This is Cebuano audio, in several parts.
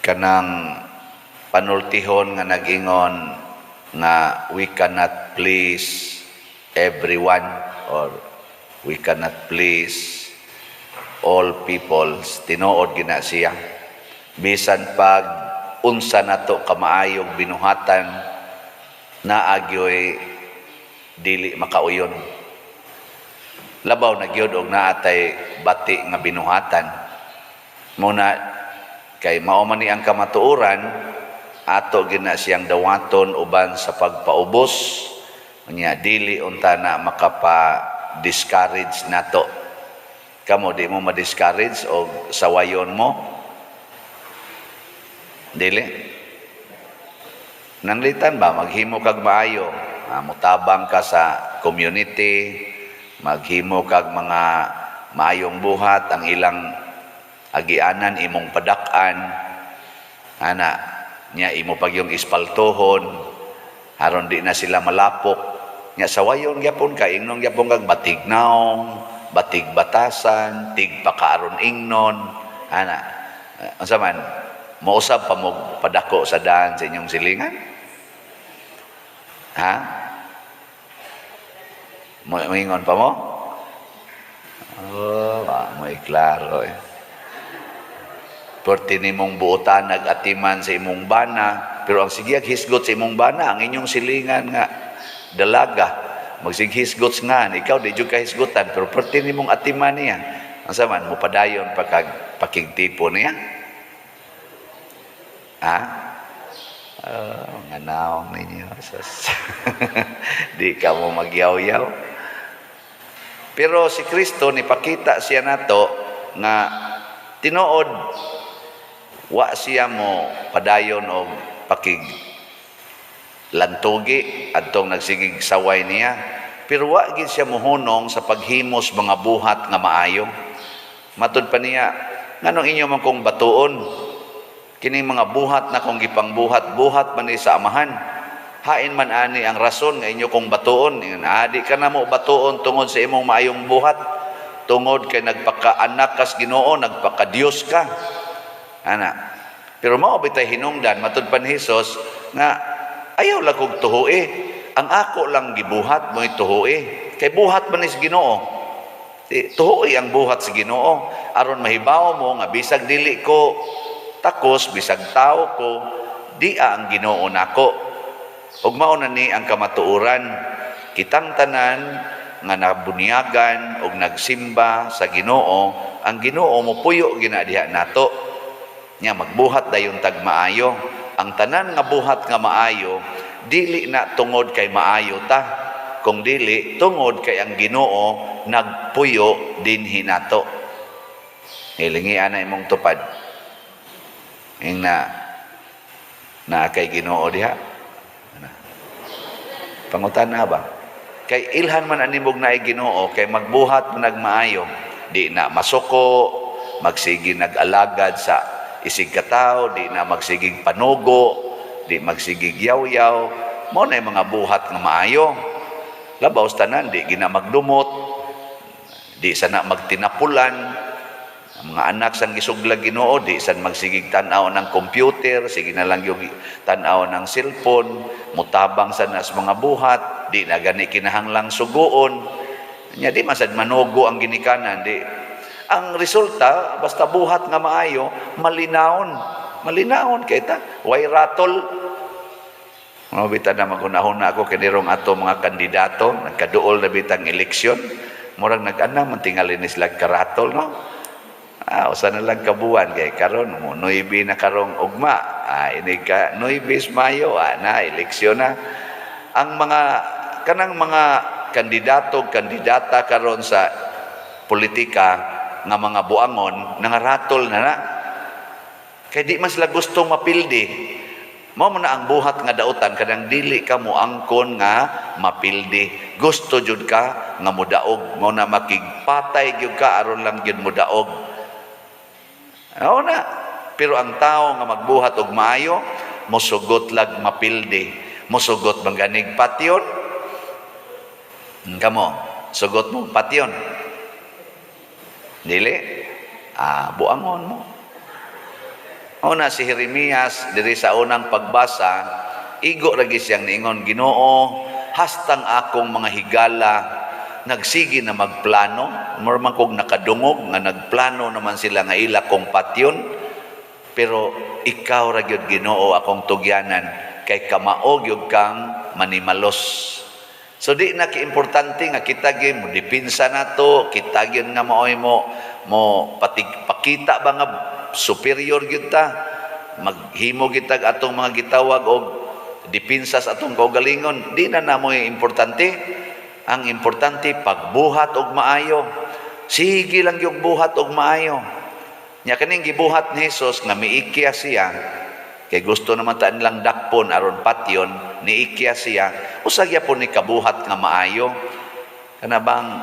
Kanang panultihon nga nag-ingon nga we cannot please everyone or we cannot please all peoples, tinuod gina siya. Bisan pag unsa nato kamaayog binuhatan, naa gyoy dili makauyon. Labaw na gyud og naa tay bati nga binuhatan. Muna kay mao man ni ang kamatuoran, ato gina siyang dawaton uban sa pagpaubos. Unya dili unta na makapa-discourage nato. Kamo, di mo ma-discourage og sawayon mo? Dili. Nanglitan ba maghimo kag maayo, mutabang ka sa community, maghimo kag mga maayong buhat, ang ilang agianan imong padak-an ana nya, imo pag yung ispaltohon aron di na sila malapok. Nya sawayon gyapon ka, ingnon gyapon kag batig naong, batig batasan, tig pakaaron ingnon ana. Unsa man, mousab pa mo padako sa daan sa inyong silingan, ha? Mo moingon pa mo? Oh, mo iklaro eh. Perti nimong buotan nag-atiman sa imong bana, pero ang sige hisgot sa imong bana, ang inyong silingan nga dalaga, magsighisgot nga, ikaw di jud ka hisgutan, pero perti nimong atiman niya. Unsa man, mo padayon pa kag pakigtipo niya? Ha? Oh, nga naong ninyo. Sus. Di ka mo magyaw-yaw. Pero si Kristo, nipakita siya nato nga tinuod wa siya mo padayon og pakig lantugi adtong nagsigig saway niya, pero wa gid siya mohunong sa paghimos mga buhat nga maayo. Matud pa niya, "Nganong inyo man kong batuon? Kining mga buhat na kong gipangbuhat, buhat man ni sa Amahan. Hain man ani ang rason nga inyo kong batuon?" Ingon, "Di ka na mo batuon tungod sa imong maayong buhat, tungod kay nagpakaanak kas Ginoo, nagpakadiyos ka ana." Pero mao bitay hinungdan, matud pa ni Hesus nga ayaw lang kog tuhui, ang ako lang gibuhat mo'y tuhui, kay buhat man ni sa Ginoo. Tuhui ang buhat sa Ginoo aron mahibaw mo nga bisag dili ko takos, bisag tao ko, di ang Ginoo nako. Ug mao na ni ang kamatuoran, kitang tanan nga nabunyagan og nagsimba sa Ginoo, ang Ginoo mopuyo gina diha nato. Nya magbuhat dayon tag maayo. Ang tanan nga buhat nga maayo, dili na tungod kay maayo ta, kung dili tungod kay ang Ginoo nagpuyo dinhi nato. Hilingi ana imong tupad. Ing na naa kay Ginoo diha. Ana. Pangutana ba? Kay ilhan man animog naay Ginoo kay magbuhat man nagmaayo, di na masuko, magsige nag-alagad sa isig katawo, di na magsigig panugo, di magsigig yaw-yaw, mao na yung mga buhat nga maayo. Labaw sa tanan, di gina magdumot, di sana magtinapulan. Ang mga anak sang gisuglag Ginoo, di san magsigig tan-aw ng computer, sige na lang yung tan-aw ng cellphone, mutabang sa nas mga buhat, di na gani kinahanglang suguon. Nya di masad manugo ang ginikanan, di. Ang resulta, basta buhat nga maayo, malinawon. Malinawon kay ta, way ratol. Mga bita na magunahon na ako kinirong ato mga kandidato, nagkaduol na bitang eleksyon, murag nag-ana man tingali ni sila karatol, no? Usa na lang kabuan kay karon mo 9 na karong ugma. Ini ka 9 Mayo, na eleksyon na. Ang mga kanang mga kandidato, kandidata karon sa politika nga mga buangon, nangaratol na na. Kay di man sila gustong mapildi. Mao man na ang buhat nga dautan, kanang dili ka moangkon nga mapildi. Gusto jud ka nga modaog. Mao na makigpatay gyud ka aron lang gyud modaog. Mao na. Pero ang tao nga magbuhat og maayo, mosugot lag mapildi. Mosugot mangganig patyon. Kamo, sugot mo patyon. Dili? Buangon mo. Una si Jeremias diri sa unang pagbasa, igo lagi siyang niingon, "Ginoo, hastang akong mga higala nagsige na magplano, mura man kog nakadungog nga nagplano naman sila nga ila kong patyon, pero ikaw ra gyud, Ginoo, akong tugyanan kay kamao gyud kang manimalos." So di na kiimportante nga kita gyud mo depensa nato, kita gyud nga maoy mo mo patig pakita ba nga superior gyud ta, maghimo gyud atong mga gitawag og depensa sa atong kaugalingon. Di na namoy importante. Ang importante, pagbuhat og maayo. Sige lang yung buhat og maayo. Nya kaning gibuhat ni Jesus nga miikya siya kay gusto naman ta nilang dakpon aron patyon, niikya siya, usa gyapon ni kabuhat nga maayo. Kana bang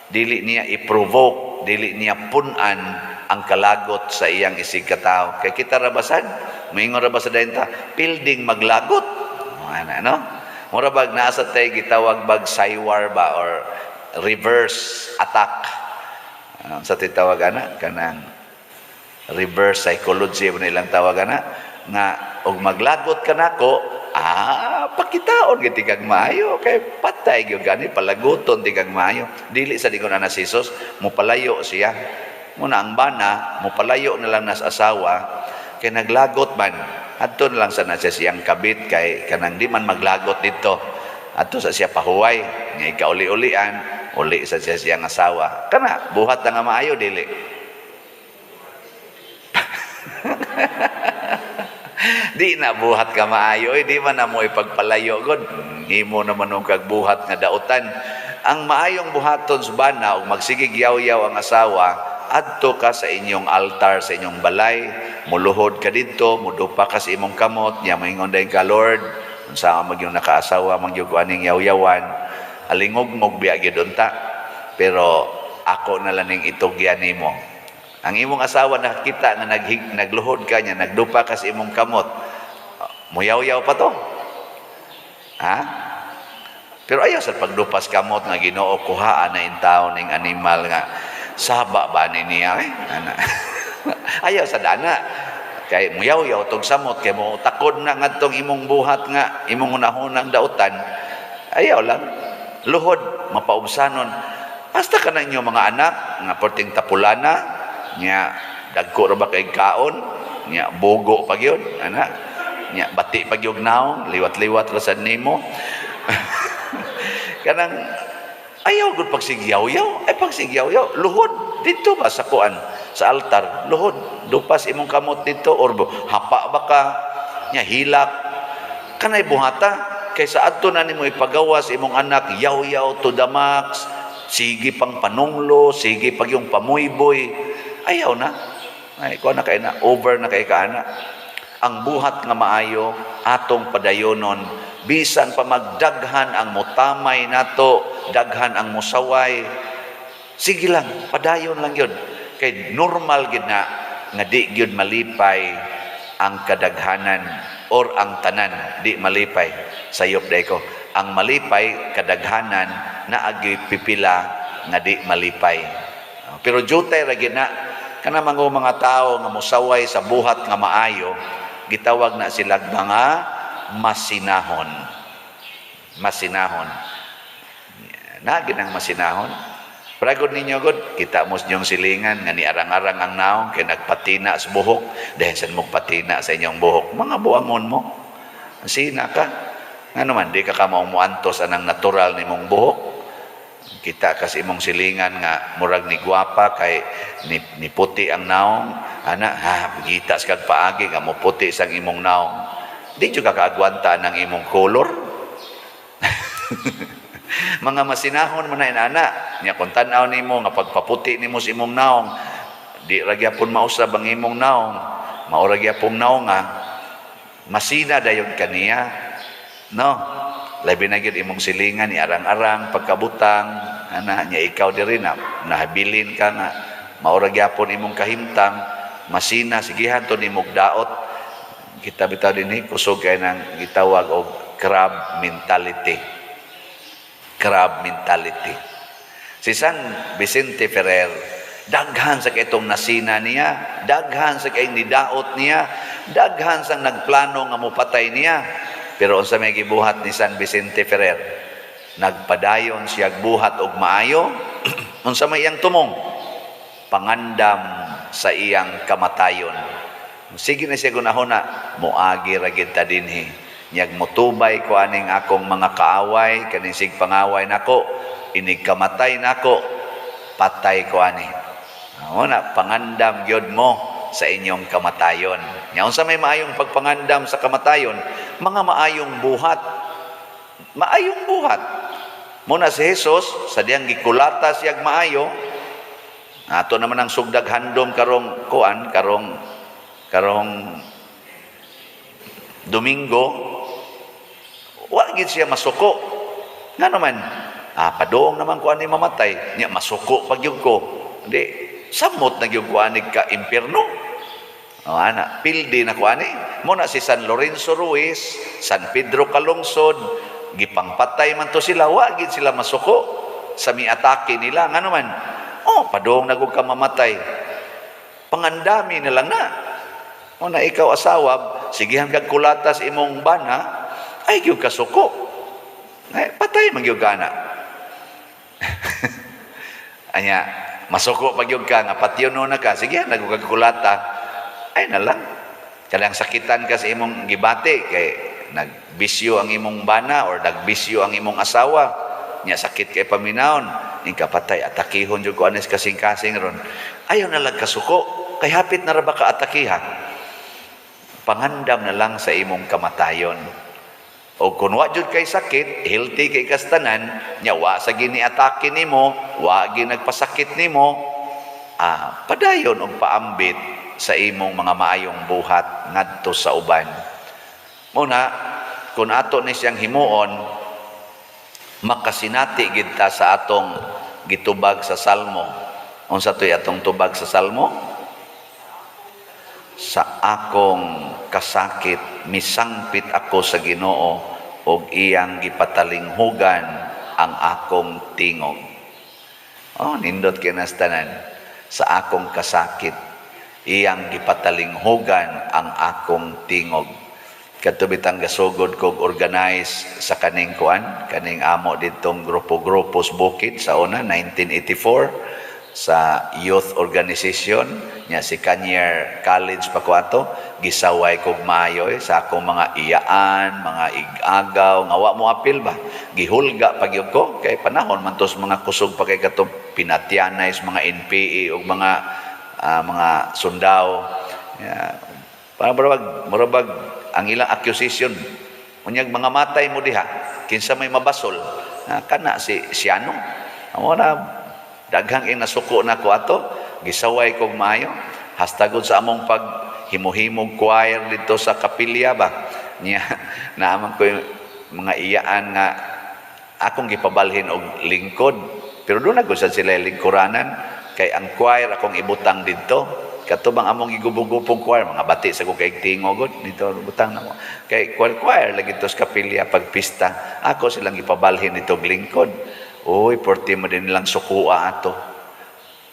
dili niya i-provoke, dili niya pun-an ang kalagot sa iyang isig katawo. Kay kita ra basad, moingon ra ba sa dayon ta, pilding maglagot. Ana, no? Mura bag naa sa tay gitawag bag psywar ba or reverse attack. Ano sa titawag ana, kanang reverse psychology ba nilang tawag ana, nga og maglagot ka nako, pakitaon gyud kag maayo kay patay gyud gani, palaguton ti kag maayo. Dili sa dingon ana si Jesus, mopalayo siya. Muna ang bana mopalayo na lang nas asawa kay naglagot man. Adto na lang sa na siya siyang kabit kay kanang di man maglagot dito. Adto sa siya pahuway nga ikauli-ulian, uli sa siya siyang asawa. Kana buhat na nga maayo, dili? Di na buhat ka maayo, eh, di man na mo ipagpalayo god. Himo naman og kag buhat nga dautan. Ang maayong buhaton sa bana og magsigig yaw-yaw ang asawa, adto ka sa inyong altar sa inyong balay, muluhod ka didto, mudupa ka sa imong kamot, nya moingon dayon ka, "Lord, unsa man gyud nakaasawa man gyud ko aning yaw-yawan, alingog-ngog biya gyud unta, pero ako na lang ning itugyan nimo." Ang imong asawa nakakita nga nagluhod ka niya, nagdupa ka sa imong kamot, muyaw-yaw pa to? Ha? Pero ayaw sa pagdupas kamot nga, "Ginoo, kuhaan na intaon ning animal nga saba ba ni niya eh." Ana. Ayaw sa dana. Kay muyaw-yaw tong samot kay mo takod na ngadtong imong buhat nga imong hunahunang dautan. Ayaw lang. Luhod, mapaubsanon. Hasta ka na inyo mga anak nga perting tapulana nya, dagko ra ba kay kaon nya, bugo pa gyud ana nya, bati pa gyud naong, liwat-liwat ra sad nimo. Kanang ayaw gud pagsigyaw-yaw, ay pagsigyaw-yaw, luhod dito ba sa kuan, sa altar, luhod, dupas imong kamot dito or hapa ba ka nya, hilak kanay buhata kay sa adto na nimo ipagawas imong anak, yaw-yaw to the max, sige pang panunglo, sige pag yung pamuyboy. Ayaw na. Ay, kuha na kay na, over na kay kaana. Ang buhat nga maayo, atong padayonon, bisan pa magdaghan ang mutamay nato, daghan ang musaway, sige lang, padayon lang yun. Kay normal gid na nga di gyud malipay ang kadaghanan or ang tanan, di malipay. Sayop day ko. Ang malipay kadaghanan, na agi pipila nga di malipay. Pero jutay ra gyud na kana mga tao nga mosaway sa buhat nga maayo, gitawag na sila mga masinahon. Masinahon. Na ginang masinahon. Pragod ninyo god, kita mo inyong silingan nga niarang-arang ang naong kay nagpatina sa buhok, dahil sa mo patina sa inyong buhok, mga buangon mo. Sina ka. Ngano man, di ka kamaong muantos anang natural nimong buhok? Kita kasi imong silingan nga murag ni gwapa kay ni puti ang naong ana, ha, gita sa kag paagi nga mo puti sang imong naong. Di jud ka kaagwanta ng imong color. Mga masinahon man na inana nya, kung tan-aw nimo nga pagpaputi nimo sa imong naong, di ra gyapon mausab ang imong naong, mao ra gyapon naong nga masina dayon kaniya, no? Labi na gyud imong silingan ni arang-arang pagkabutang ana nya, ikaw diri na nahabilin ka nga mao ra gyapon imong kahimtang, masina, sigihan to nimog daot. Kita bitaw dinhi kusog kay nang gitawag og crab mentality. Crab mentality. Si San Vicente Ferrer, Daghan sa itong nasina niya, daghan sa kay nidaot niya, daghan sang nagplano nga mopatay niya. Pero unsa may gibuhat ni San Vicente Ferrer? Nagpadayon siya buhat og maayo. Unsa may iyang tumong? Pangandam sa iyang kamatayon. Sige na siya gunahona, moagi ra gid ta dinhi. Nyag motubay ko aning akong mga kaaway, kaning sig pangaway nako, inig kamatay nako, patay ko ani. Mao na, pangandam gyud mo sa inyong kamatayon. Nya unsa may maayong pagpangandam sa kamatayon? Mga maayong buhat. Maayong buhat. Mao na si Jesus, sa diyang gikulata siyag maayo, ato naman ang sugdag handom karong kuan, karong karong Domingo, wa gid siya masuko. Nga naman, padung naman ko ani mamatay, nya masuko pag gyud ko. Di, samot na gyud ko ani ka impierno. O ana, pildi na ko ani. Mao na si San Lorenzo Ruiz, San Pedro Calungsod, gipangpatay man to sila, wa gid sila masuko sa miatake nila. Nga naman, oh, padung na gud ka mamatay. Pangandami na lang na. O na ikaw asawa, sigihan kag kulata sa imong bana, ay gyud ka suko. Ay, patay man gyud ka na. Anya, masuko pa gyud ka nga patyon na ka, sigihan na kag kulata. Ay na lang. Kanang sakitan ka sa imong gibati kay nagbisyo ang imong bana or nagbisyo ang imong asawa. Nya sakit kay paminawon, ing kapatay atakihon jud ko anis kasing-kasing ron. Ayaw na lang kasuko kay hapit na ra ba ka atakiha. Pangandam na lang sa imong kamatayon. O kung wa jud kay sakit, healthy kay kastanan, nya wa sa gini atake nimo, wa gi nagpasakit nimo, padayon og paambit sa imong mga maayong buhat ngadto sa uban. Muna, kung ato ni siyang himuon, makasinati gid ta sa atong gitubag sa Salmo. Unsa to'y atong tubag sa Salmo? Sa akong kasakit, misangpit ako sa Ginoo ug iyang gipatalinghugan ang akong tingog. Oh, nindot kay tanan. Sa akong kasakit, iyang gipatalinghugan ang akong tingog. Kadto bitang gasugod kog organize sa kaning kuan, kaning amo ditong grupo-grupo sa bukid sa una 1984 sa youth organization nya si Kanyer College pa ko ato, gisaway kog maayo sa akong mga iyaan, mga igagaw nga wa mo apil ba, gihulga pa gyud ko kay panahon man tos mga kusog pa kay katong pinatyanay sa mga NPA ug mga mga sundao. Yeah. Para murabag murabag ang ilang accusation, unyag mga matay mo diha, kinsa may mabasol? Kana si Siano. Amo na daghang ing nasuko na ko ato, gisaway kog maayo hastagod sa among pag himo-himog choir dito sa kapilya ba niya, naaman ko yung mga iyaan nga akong gipabalhin og lingkod, pero doon na sad sila lingkuranan kay ang choir akong ibutang didto. Kato bang among gigubog-gupong choir, mga bati sa ko kay tingog dito, butang na mo kay choir choir lagi to sa kapilya. Pag pista, ako silang gipabalhin dito og lingkod. Uy, porti mo din nilang sukua ato.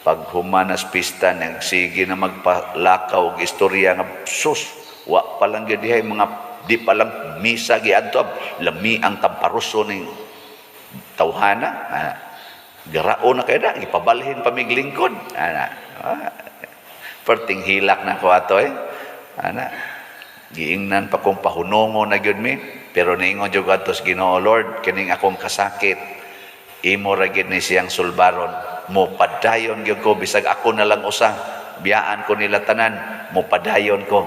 Pag humanas pista, nagsige na magpalakaw og istorya nga sus, wa pa lang gyud dihay mga di pa lang misa giadto, lami ang tamparuso ning tawhana. Garao na kay na gipabalhin pa mig lingkod ana. Perting hilak na ko ato eh. Ana, giingnan pa kong pahunongo na gyud mi, pero niingon jud ato sa Ginoo, "Lord, kining akong kasakit, imo ra gyud ni siyang sulbaron. Mo padayon gyud ko bisag ako na lang usa, biyaan ko nila tanan, mo padayon ko."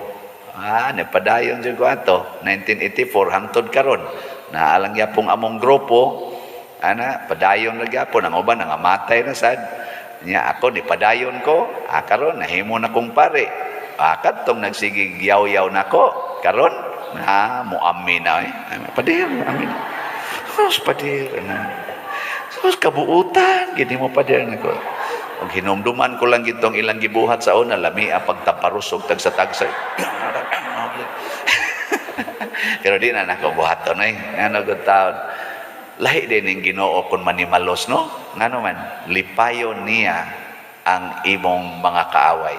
Nipadayon jud ko ato 1984 hangtod karon. Naalang gyapong among grupo ana, padayon ra gyapon. Ang uban nangamatay na sad. Nya ako ni padayon ko. Karon nahimo na kong pare. Kadtong nagsigig yaw-yaw nako karon na mo amin na eh. "Pader, amin." "Sus, pader na. Sus, kabuutan gini mo, pader." Nako. Og hinumduman ko lang gitong ilang gibuhat sa una, lami ang pagtaparusog tagsa-tagsa. Pero di na nako buhaton eh. Ano gud taon. Lahi din ning Ginoo kung manimalos, no? Ngano man, lipayon niya ang imong mga kaaway.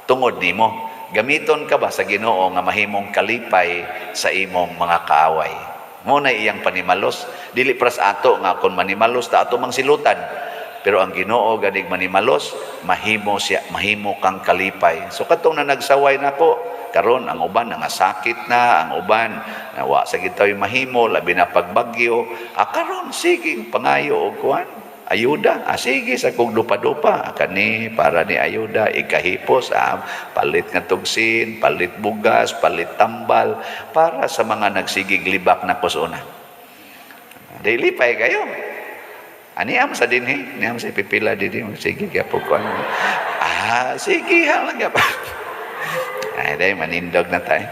Tungod nimo, gamiton ka ba sa Ginoo nga mahimong kalipay sa imong mga kaaway? Mao na iyang panimalos. Dili pras ato nga kung manimalos ta ato mang silutan. Pero ang Ginoo ganig manimalos, mahimo siya, mahimo kang kalipay. So katong na nagsaway nako, karon ang uban nga sakit na, ang uban nawa sa gitaw'y mahimo, labi na pagbagyo. Ah, karon sige pangayo og kuan. Ayuda, ah, sige sa kog dupa-dupa, ah, kani para ni ayuda, ikahipos, ah, palit nga tugsin, palit bugas, palit tambal, para sa mga nagsigig libak na kusuna. Dili lipay kayo. Ani am sa dinhi, ani am sa pipila dinhi, sige gyapon ko ano. Ah, sige ha lang gyapon. Ay, dahil manindog na tayo.